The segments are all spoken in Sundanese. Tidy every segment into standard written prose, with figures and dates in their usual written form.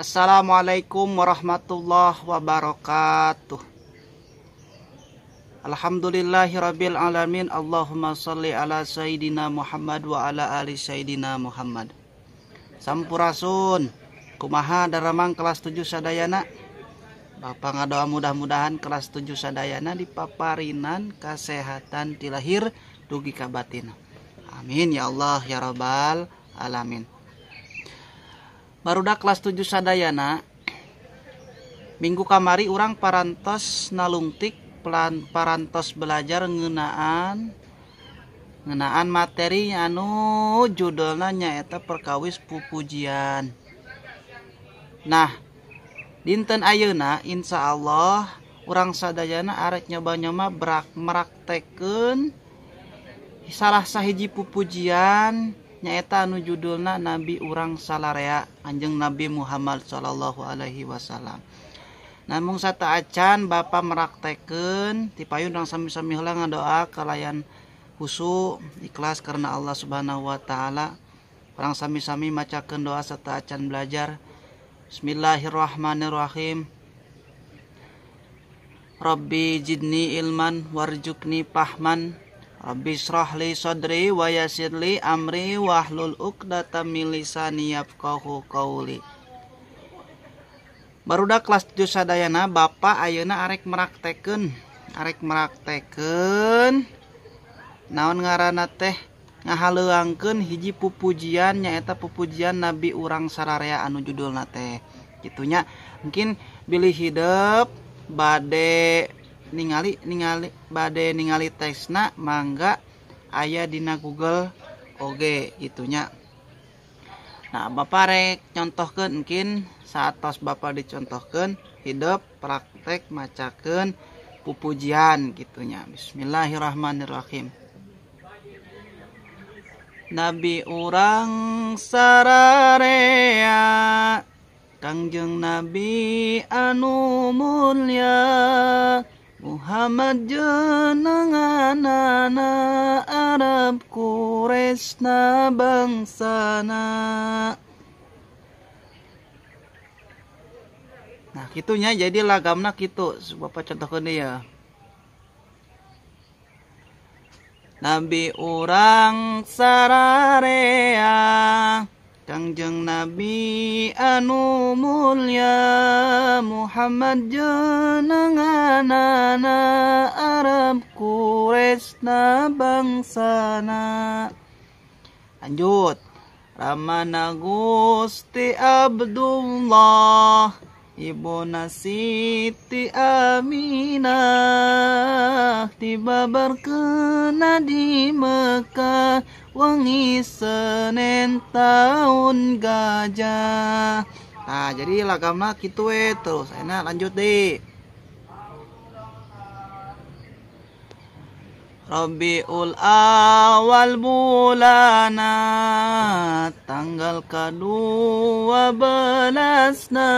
Assalamualaikum warahmatullahi wabarakatuh. Alhamdulillahirabbil alamin. Allahumma shalli ala sayidina Muhammad wa ala ali sayidina Muhammad. Sampurasun. Kumaha daramang kelas 7 sadayana? Bapak ngadoa mudah-mudahan kelas 7 sadayana dipaparinan kesehatan ti lahir dugi ka batin. Amin ya Allah ya rabbal alamin. Barudak kelas 7 sadayana, minggu kamari urang parantos nalungtik pelan parantos belajar ngeunaan ngeunaan materi anu judulna nyaeta perkawis pupujian. Nah, dinten ayeuna insya Allah urang sadayana arek nyoba-nyoba meraktekeun salah sahiji pupujian nyaeta anu judulna Nabi urang salarea Kanjeng Nabi Muhammad sallallahu alaihi wasallam. Namung sateuacan Bapak meraktekeun tipayun urang sami-sami heula ngadoa kalayan khusyuk ikhlas karena Allah Subhanahu wa taala. Urang sami-sami macakeun doa sateuacan belajar. Bismillahirrahmanirrahim. Rabbi zidni ilman warzuqni fahman. Rabbi shrah li sadri wa yassir li amri wahlul 'uqdatam min lisani yafqahu qauli. Barudak kelas 7 sadayana, Bapak ayeuna arek meraktekeun naon ngaranna teh ngahaleuangkeun hiji pupujian nyaeta pupujian Nabi urang sararea anu judulna teh kitunya. Mungkin bilih hidep bade ningali bade ningali teksna mangga aya dina Google oge gitunya. Nah, Bapak rek nyontohkeun mungkin saatos Bapak dicontohkeun hidep praktek macakeun pupujian gitunya. Bismillahirrahmanirrahim. Nabi urang sararea Kangjeng Nabi anu mulya Muhammad jenenganana Arab Quraisy bangsana. Nah, kitunya jadi lagamna kitu. Bapak contohkeun deui ya. Nabi urang sararea Kangjeng Nabi anu mulya Muhammad jenenganana Arab Quraisy bangsana. Lanjut. Ramana Gusti Abdullah Ibuna Siti Aminah dibabarkeun di Mekah wengi Senin tahun gajah. Nah, jadi lagamna kitu we terus. Enak lanjut deh. Rabiul Awal bulana tanggal ke-12 na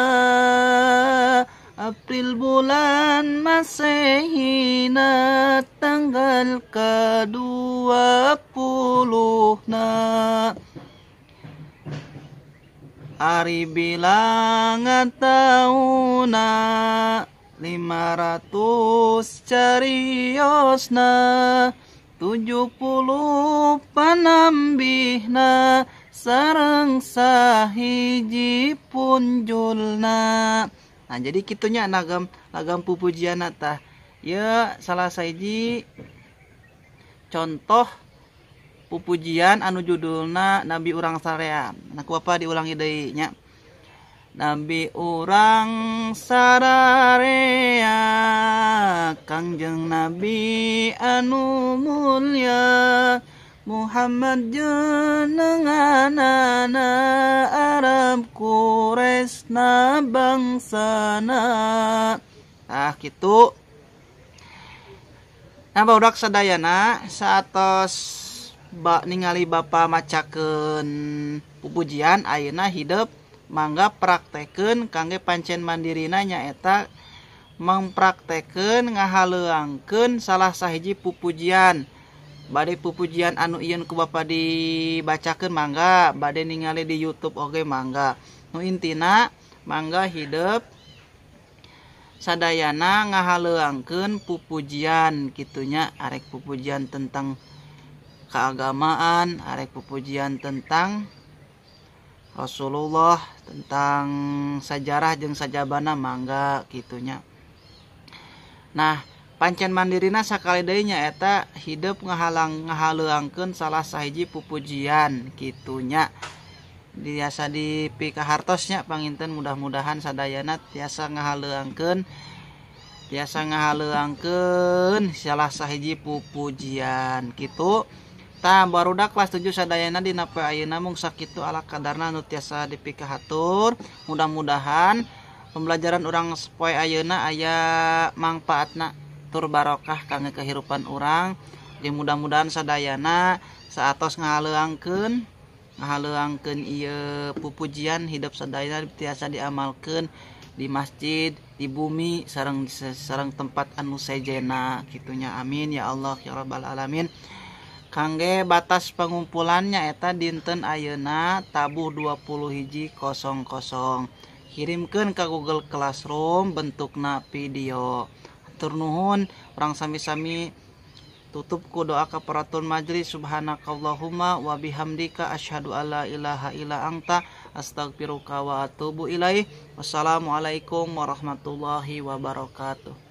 April bulan Masehina tanggal ke-20 na Ari bilangan tauna 500 cariosna 70 panambihna sareng sahiji punjulna. Nah, jadi kitunya nagam lagam pupujianna tah. Ya salah sahiji contoh pupujian anu judulna Nabi urang sararea. Nah, ku apa diulangi deui nya. Nabi urang sararea Kangjeng Nabi anu mulya Muhammad jenenganana Arab Quraisy bangsana. Nah, kitu. Nah, barudak sadayana saatos ningali Bapak macakeun pupujian ayeuna hidep mangga praktekeun kangge pancen mandirina nyaeta mempraktekeun ngahaleuangkeun salah sahiji pupujian. Bade pupujian anu ieun ku Bapa dibacakeun mangga, bade ningali di YouTube oge mangga. Nu intina Mangga hidep sadayana ngahaleuangkeun pupujian kitunya, arek pupujian tentang keagamaan, arek pupujian tentang Rasulullah, tentang sejarah jeung sajabana mangga kitunya. Nah, pancen mandirina sakali deui nyaeta hidep ngahaleuangkeun salah sahiji pupujian kitunya. Biasa dipikahartos nya panginten, mudah-mudahan sadayana tiasa ngahaleuangkeun salah sahiji pupujian kitu. Tah, barudak kelas 7 sadayana, dina poe ayeuna mung sakitu ala kadarna nu tiasa dipikahatur. Mudah-mudahan pembelajaran urang poe ayeuna aya mangpaatna tur barokah kangge kehidupan urang. Jeung mudah-mudahan sadayana saatos ngahaleuangkeun ieu pupujian, hidup sadayana tiasa diamalkeun di masjid, di bumi sareng sareng tempat anu sejena kitunya. Amin ya Allah ya rabbal alamin. Kangge batas pengumpulannya eta dinten ayeuna tabuh 21.00, kirimkeun ke Google Classroom bentukna video. Hatur nuhun. Urang sami-sami tutup ku doa kafaratul majlis. Subhanakallahumma wa bihamdika, asyhadu alla ilaha illa anta, astagfiruka wa atubu ilaih. Wassalamualaikum warahmatullahi wabarakatuh.